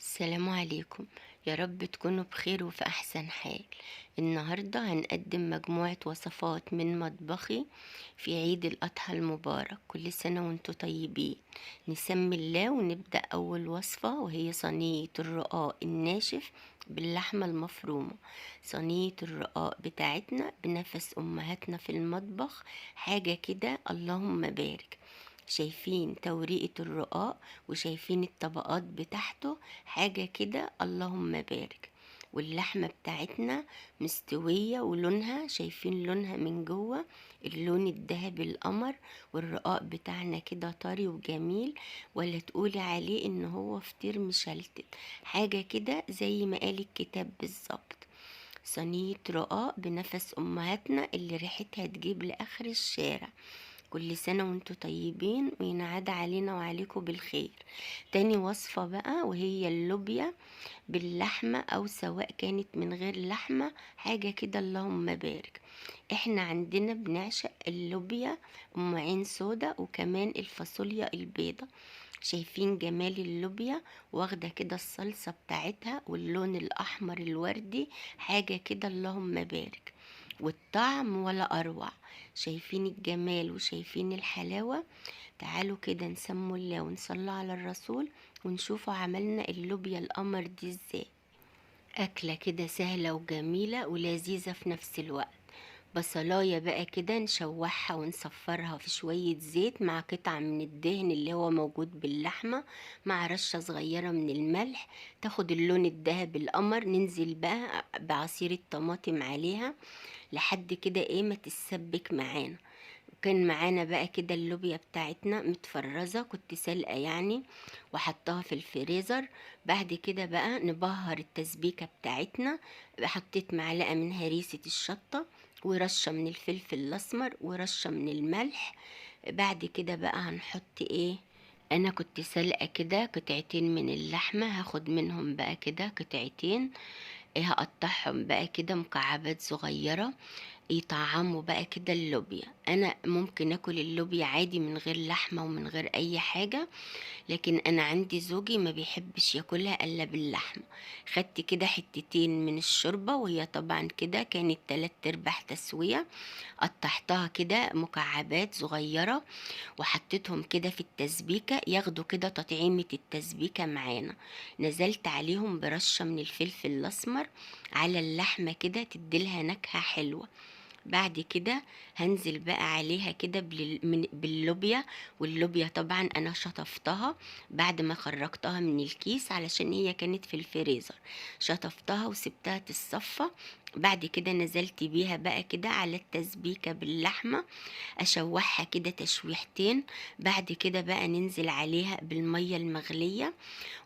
السلام عليكم، يا رب تكونوا بخير وفي أحسن حال. النهاردة هنقدم مجموعة وصفات من مطبخي في عيد الأضحى المبارك. كل سنة وانتم طيبين. نسمي الله ونبدأ أول وصفة، وهي صينية الرقاق الناشف باللحمة المفرومة. صينية الرقاق بتاعتنا بنفس أمهاتنا في المطبخ، حاجة كده اللهم بارك. شايفين توريقة الرقاق وشايفين الطبقات بتاعته، حاجة كده اللهم بارك. واللحمة بتاعتنا مستوية ولونها شايفين لونها من جوه، اللون الذهبي القمر، والرقاق بتاعنا كده طري وجميل، ولا تقولي عليه ان هو فطير مشلتت، حاجة كده زي ما قال الكتاب بالظبط. صينية رقاق بنفس امهاتنا اللي ريحتها تجيب لاخر الشارع. كل سنة وانتوا طيبين وينعاد علينا وعليكم بالخير. تاني وصفة بقى وهي اللوبيا باللحمة، او سواء كانت من غير لحمة، حاجة كده اللهم بارك. احنا عندنا بنعشق اللوبيا ام عين سودا وكمان الفاصوليا البيضة. شايفين جمال اللوبيا واخدة كده الصلصة بتاعتها واللون الاحمر الوردي، حاجة كده اللهم بارك، والطعم ولا اروع. شايفين الجمال وشايفين الحلاوة. تعالوا كده نسموا الله ونصلي على الرسول ونشوفوا عملنا اللوبيا القمر دي ازاي. اكلة كده سهلة وجميلة ولذيذة في نفس الوقت. بصلاية بقى كده نشوحها ونصفرها في شوية زيت مع قطعة من الدهن اللي هو موجود باللحمة، مع رشة صغيرة من الملح، تاخد اللون الذهبي القمر. ننزل بقى بعصير الطماطم عليها لحد كده ايه ما تتسبك معانا. وكان معانا بقى كده اللوبيا بتاعتنا متفرزة، كنت سلقة وحطها في الفريزر. بعد كده بقى نبهر التسبيكة بتاعتنا. حطيت معلقة من هريسة الشطة ورشة من الفلفل الأسمر ورشة من الملح. بعد كده بقى هنحط ايه، انا كنت سلقة كده قطعتين من اللحمة، هاخد منهم بقى كده قطعتين، ايه هقطعهم بقى كده مكعبات صغيرة يطعموا بقى كده اللوبيا. انا ممكن اكل اللوبيا عادي من غير لحمة ومن غير اي حاجة، لكن انا عندي زوجي ما بيحبش ياكلها الا باللحمة. خدت كده حتتين من الشوربة، وهي طبعا كده كانت 3/4 تسوية، قطعتها كده مكعبات صغيرة وحطيتهم كده في التسبيكة ياخدوا كده تطعيمة التسبيكة معانا. نزلت عليهم برشة من الفلفل الاسمر على اللحمة كده تديلها نكهة حلوة. بعد كده هنزل بقى عليها كده باللوبيا. واللوبيا طبعا انا شطفتها بعد ما خرجتها من الكيس علشان هي كانت في الفريزر، شطفتها وسبتها تتصفى. بعد كده نزلت بيها بقى كده على التسبيكة باللحمة، اشوحها كده تشويحتين. بعد كده بقى ننزل عليها بالمية المغلية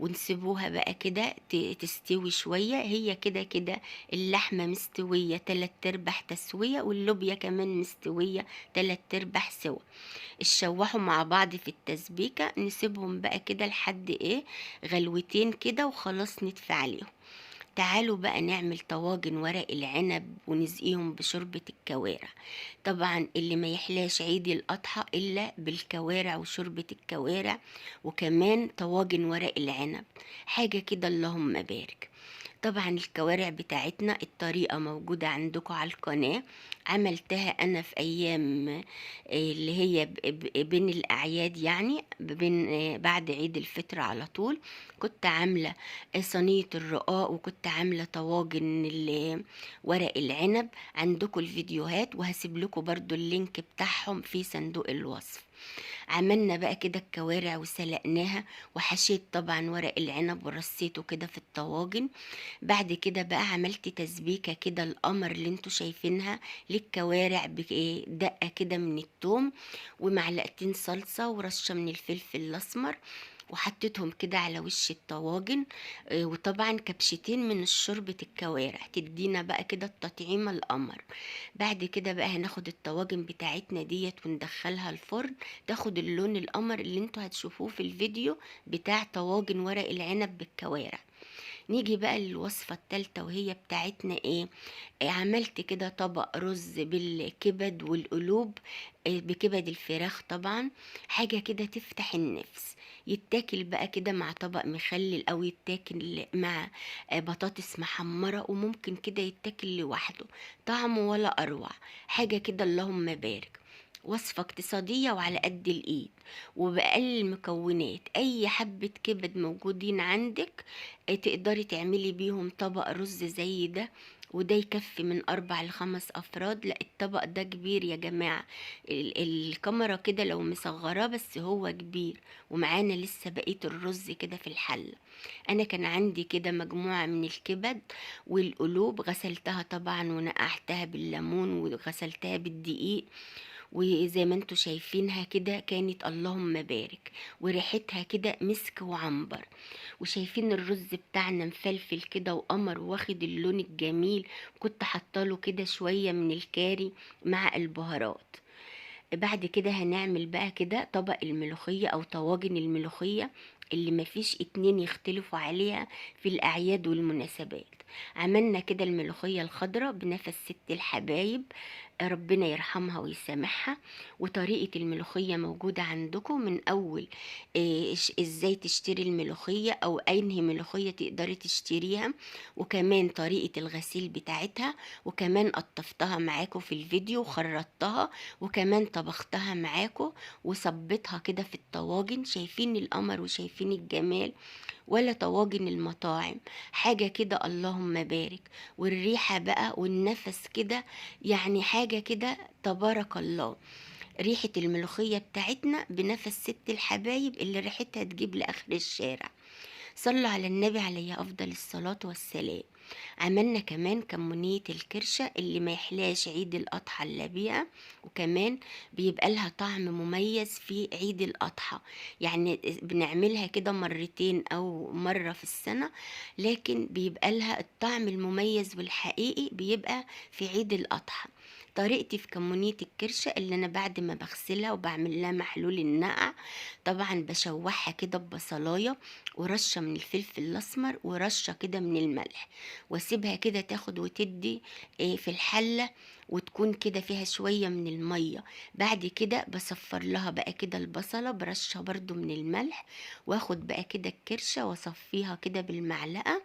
ونسيبوها بقى كده تستوي شوية. هي كده كده اللحمة مستوية 3/4 تسوية، واللوبيا كمان مستوية 3/4 سوا. اتشوحوا مع بعض في التسبيكة، نسيبهم بقى كده لحد ايه غلوتين كده وخلاص نطفي عليهم. تعالوا بقى نعمل طواجن ورق العنب ونسقيهم بشوربة الكوارع. طبعا اللي ما يحلاش عيد الأضحى إلا بالكوارع وشوربة الكوارع، وكمان طواجن ورق العنب، حاجة كده اللهم بارك. طبعا الكوارع بتاعتنا الطريقة موجودة عندكم على القناة، عملتها أنا في أيام، اللي هي بين الأعياد، يعني بعد عيد الفطر على طول. كنت عاملة صينية الرقاق وكنت عاملة طواجن ورق العنب. عندكم الفيديوهات وهسيب لكم برضو اللينك بتاعهم في صندوق الوصف. عملنا بقى كده الكوارع وسلقناها، وحشيت طبعا ورق العنب ورصيته كده في الطواجن. بعد كده بقى عملت تسبيكة كده القمر اللي انتوا شايفينها للكوارع بدقة كده من التوم ومعلقتين صلصة ورشة من الفلفل الأسمر، وحطيتهم كده على وش الطواجن، وطبعا كبشتين من شوربة الكوارع تدينا بقى كده التطعيمة القمر. بعد كده بقى هناخد الطواجن بتاعتنا ديت وندخلها الفرن تاخد اللون القمر اللي انتوا هتشوفوه في الفيديو بتاع طواجن ورق العنب بالكوارع. نيجي بقى للوصفة التالتة وهي بتاعتنا ايه؟ عملت كده طبق رز بالكبد والقلوب، بكبد الفراخ طبعا، حاجة كده تفتح النفس. يتاكل بقى كده مع طبق مخلل، او يتاكل مع بطاطس محمرة، وممكن كده يتاكل لوحده، طعمه ولا اروع، حاجة كده اللهم بارك. وصفة اقتصادية وعلى قد الايد وبأقل المكونات. اي حبة كبد موجودين عندك تقدري تعملي بيهم طبق رز زي ده، وده يكفي من 4 ل5 افراد. لا الطبق ده كبير يا جماعة، الكاميرا كده لو مصغراه بس هو كبير، ومعانا لسه بقية الرز كده في الحلة. انا كان عندي كده مجموعة من الكبد والقلوب، غسلتها طبعا ونقعتها بالليمون وغسلتها بالدقيق، وزي ما انتوا شايفينها كده كانت اللهم بارك، وريحتها كده مسك وعنبر. وشايفين الرز بتاعنا مفلفل كده وقمر واخد اللون الجميل، كنت حاطاله كده شوية من الكاري مع البهارات. بعد كده هنعمل بقى كده طبق الملوخية او طواجن الملوخية اللي مفيش 2 يختلفوا عليها في الاعياد والمناسبات. عملنا كده الملوخية الخضراء بنفس ست الحبايب، ربنا يرحمها ويسامحها. وطريقة الملوخية موجودة عندكم من أول إزاي تشتري الملوخية أو أنهي ملوخية تقدري تشتريها، وكمان طريقة الغسيل بتاعتها، وكمان قطفتها معاكم في الفيديو وخرطتها، وكمان طبختها معاكم وصبتها كده في الطواجن. شايفين القمر وشايفين الجمال، ولا طواجن المطاعم، حاجة كده اللهم بارك. والريحة بقى والنفس كده، يعني حاجة كده تبارك الله. ريحة الملوخية بتاعتنا بنفس ست الحبايب اللي ريحتها تجيب لآخر الشارع. صلوا على النبي عليه أفضل الصلاة والسلام. عملنا كمان كمونية الكرشة اللي ما يحلاش عيد الأضحى إلا بيها، وكمان بيبقى لها طعم مميز في عيد الأضحى، يعني بنعملها كده مرتين أو مرة في السنة، لكن بيبقى لها الطعم المميز والحقيقي بيبقى في عيد الأضحى. طريقتي في كمونية الكرشة اللي أنا بعد ما بغسلها وبعمل لها محلول النقع، طبعا بشوحها كده ببصلاية ورشة من الفلفل الأسمر ورشة كده من الملح، واسيبها كده تاخد وتدي في الحلة، وتكون كده فيها شوية من المية. بعد كده بصفر لها بقى كده البصلة برشة برضو من الملح، واخد بقى كده الكرشة واصفيها كده بالمعلقة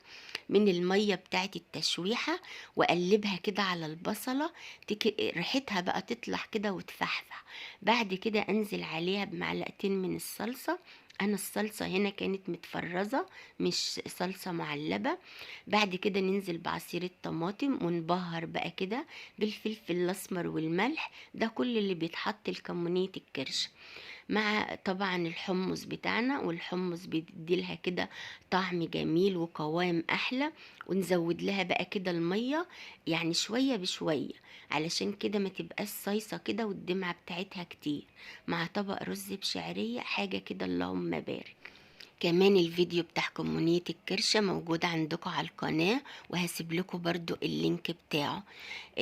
من المية بتاعت التشويحة، واقلبها كده على البصلة، ريحتها بقى تطلع كده وتفحفح. بعد كده انزل عليها بمعلقتين من الصلصة، انا الصلصة هنا كانت متفرزة مش صلصة معلبة. بعد كده ننزل بعصير الطماطم ونبهر بقى كده بالفلفل الاسمر والملح، ده كل اللي بيتحط لكمونية الكرش، مع طبعا الحمص بتاعنا، والحمص بيديلها كده طعم جميل وقوام احلى. ونزود لها بقى كده المية يعني شوية بشوية علشان كده ما تبقاش صيصة كده والدمعة بتاعتها كتير، مع طبق رز بشعرية حاجة كده اللهم بارك. كمان الفيديو بتاع كمونية الكرشة موجود عندكم على القناة، وهسيب لكم برضو ال link بتاعه.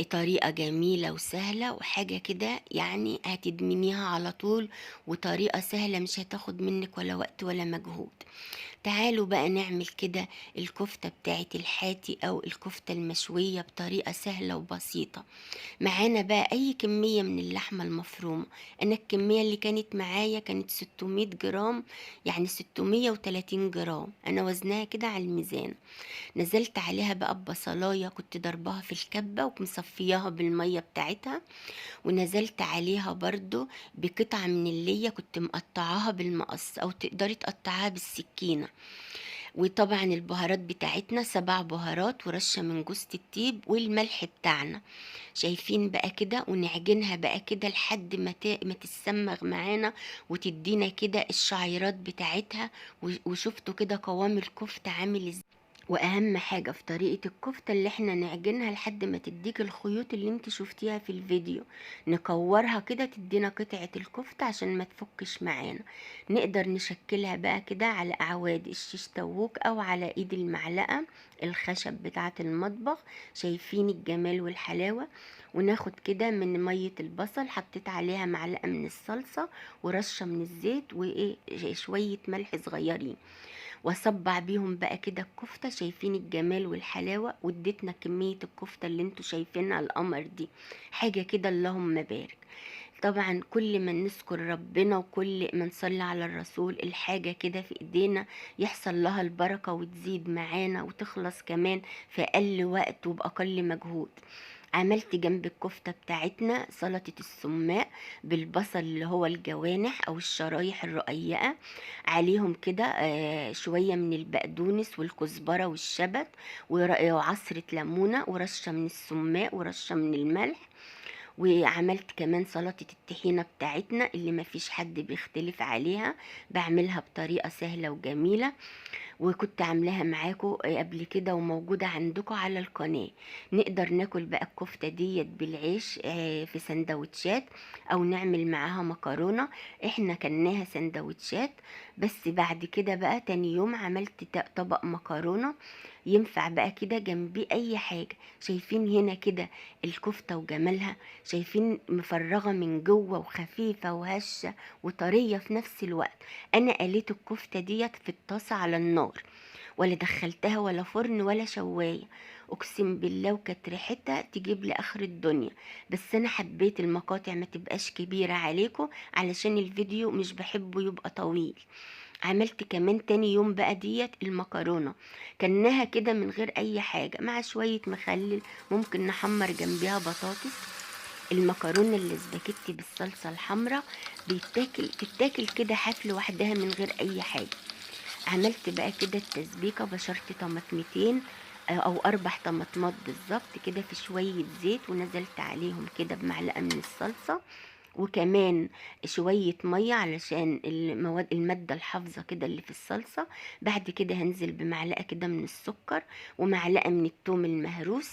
طريقة جميلة وسهلة وحاجة كده يعني هتدمنيها على طول، وطريقة سهلة مش هتاخد منك ولا وقت ولا مجهود. تعالوا بقى نعمل كده الكفتة بتاعت الحاتي أو الكفتة المشوية بطريقة سهلة وبسيطة. معانا بقى أي كمية من اللحمة المفرومة، أنا الكمية اللي كانت معايا كانت 600 جرام، يعني 630 جرام، أنا وزناها كده على الميزان. نزلت عليها بقى ببصلاية كنت ضربها في الكبة ومصفياها بالمية بتاعتها، ونزلت عليها برضو بقطعة من اللية كنت مقطعاها بالمقص أو تقدري تقطعها بالسكينة. وطبعا البهارات بتاعتنا 7 بهارات ورشة من جوزة الطيب والملح بتاعنا، شايفين بقى كده. ونعجنها بقى كده لحد ما تتسمغ معانا وتدينا كده الشعيرات بتاعتها، وشفتوا كده قوام الكفتة عامل ازاي. واهم حاجة في طريقة الكفتة اللي احنا نعجنها لحد ما تديك الخيوط اللي انت شفتيها في الفيديو، نكورها كده تدينا قطعة الكفتة عشان ما تفكش معانا. نقدر نشكلها بقى كده على اعواد الشيش تاووك او على ايد المعلقة الخشب بتاعة المطبخ، شايفين الجمال والحلاوة. وناخد كده من مية البصل، حطيت عليها معلقة من الصلصة ورشة من الزيت وايه شوية ملح صغيرين، واصبع بيهم بقى كده الكفتة. شايفين الجمال والحلاوة، واديتنا كمية الكفتة اللي انتوا شايفينها القمر دي، حاجة كده اللهم بارك. طبعا كل ما نذكر ربنا وكل ما نصلي على الرسول الحاجة كده في ايدينا يحصل لها البركة وتزيد معانا وتخلص كمان في اقل وقت وبأقل مجهود. عملت جنب الكفتة بتاعتنا سلطة السماق بالبصل اللي هو الجوانح او الشرايح الرقيقة، عليهم كده شوية من البقدونس والكزبرة والشبت وعصرة ليمونة ورشة من السماق ورشة من الملح. وعملت كمان سلطة الطحينة بتاعتنا اللي مفيش حد بيختلف عليها، بعملها بطريقة سهلة وجميلة، وكنت عاملاها معاكم قبل كده وموجودة عندكم على القناة. نقدر ناكل بقى الكفتة ديت بالعيش في سندوتشات او نعمل معاها مكرونة. احنا كلناها سندوتشات، بس بعد كده بقى تاني يوم عملت طبق مكرونة ينفع بقى كده جنبيه اي حاجة. شايفين هنا كده الكفتة وجمالها، شايفين مفرغة من جوه وخفيفة وهشة وطرية في نفس الوقت. انا قليت الكفتة ديت في الطاسة على النار، ولا دخلتها ولا فرن ولا شواية، اقسم بالله وكانت ريحتها تجيب لاخر الدنيا. بس انا حبيت المقاطع ما تبقاش كبيرة عليكم علشان الفيديو مش بحبه يبقى طويل. عملت كمان تاني يوم بقى ديت المكرونة، كلناها كده من غير اي حاجة مع شوية مخلل، ممكن نحمر جنبيها بطاطس. المكرونة الاسباجيتي بالصلصة الحمراء تتاكل كده حاف لوحدها من غير اي حاجة. عملت بقى كده التسبيكة، بشرت طماطمتين او 4 طماطمات بالظبط كده في شوية زيت، ونزلت عليهم كده بمعلقة من الصلصة، وكمان شوية مية علشان المادة الحافظة كده اللي في الصلصة. بعد كده هنزل بمعلقة كده من السكر ومعلقة من التوم المهروس،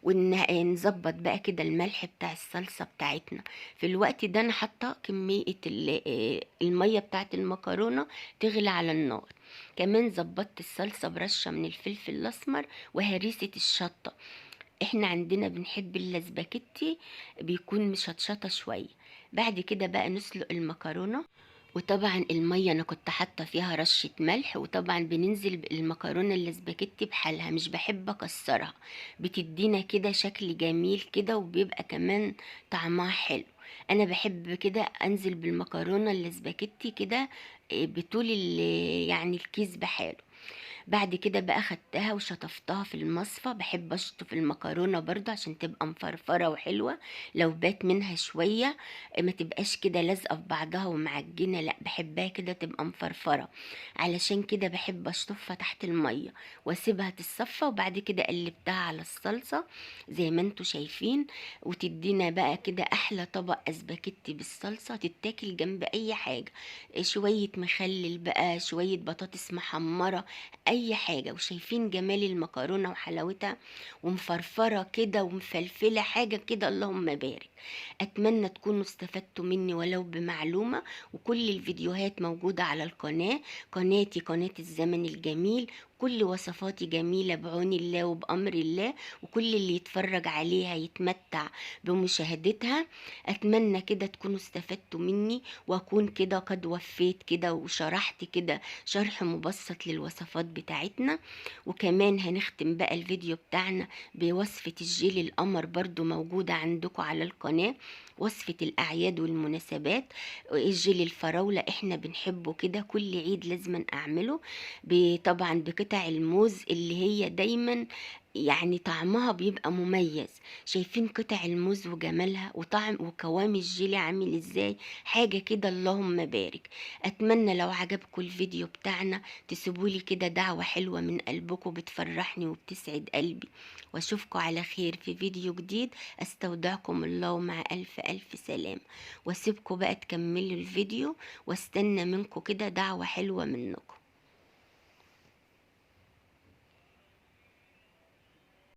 ونظبط بقى كده الملح بتاع الصلصة بتاعتنا. في الوقت ده انا حاطة كمية المية بتاعت المكرونة تغلي على النار. كمان ظبطت الصلصة برشة من الفلفل الأسمر وهريسة الشطة. احنا عندنا بنحب الاسباجيتي بيكون مشطشطة شوية. بعد كده بقى نسلق المكرونة، وطبعا المية انا كنت حاطة فيها رشة ملح، وطبعا بننزل بالمكرونة الاسباجيتي بحالها، مش بحب اكسرها، بتدينا كده شكل جميل كده وبيبقى كمان طعمها حلو. انا بحب كده انزل بالمكرونة الاسباجيتي كده بطول الكيس بحاله. بعد كده بقى خدتها وشطفتها في المصفى. بحب اشطف المكرونة برضو عشان تبقى مفرفرة وحلوة، لو بات منها شوية ما تبقاش كده لازقة في بعضها ومعجنة، لا بحبها كده تبقى مفرفرة، علشان كده بحب اشطفها تحت المية واسيبها تتصفى. وبعد كده قلبتها على الصلصة زي ما انتوا شايفين، وتدينا بقى كده احلى طبق اسباجيتي بالصلصة تتاكل جنب اي حاجة، شوية مخلل بقى، شوية بطاطس محمرة، اي حاجة. وشايفين جمال المكرونة وحلاوتها ومفرفرة كده ومفلفلة حاجة كده، اللهم بارك. اتمنى تكونوا استفدتوا مني ولو بمعلومة، وكل الفيديوهات موجودة على القناة، قناتي قناة الزمن الجميل، كل وصفاتي جميلة بعون الله وبأمر الله، وكل اللي يتفرج عليها يتمتع بمشاهدتها. أتمنى كده تكونوا استفدتوا مني، وأكون كده قد وفيت كده وشرحت كده شرح مبسط للوصفات بتاعتنا. وكمان هنختم بقى الفيديو بتاعنا بوصفة الجيل القمر، برضو موجودة عندكم على القناة، وصفة الأعياد والمناسبات. الجيل الفراولة احنا بنحبه كده كل عيد لازم أعمله، طبعا بقطع الموز اللي هي دايما طعمها بيبقى مميز. شايفين قطع الموز وجمالها وطعم وقوام الجيلي عامل ازاي، حاجة كده اللهم بارك. اتمنى لو عجبكم الفيديو بتاعنا تسيبولي كده دعوة حلوة من قلبكم بتفرحني وبتسعد قلبي، واشوفكم على خير في فيديو جديد. استودعكم الله مع الف الف سلامة، واسيبكم بقى تكملوا الفيديو، واستنى منكم كده دعوة حلوة منكم.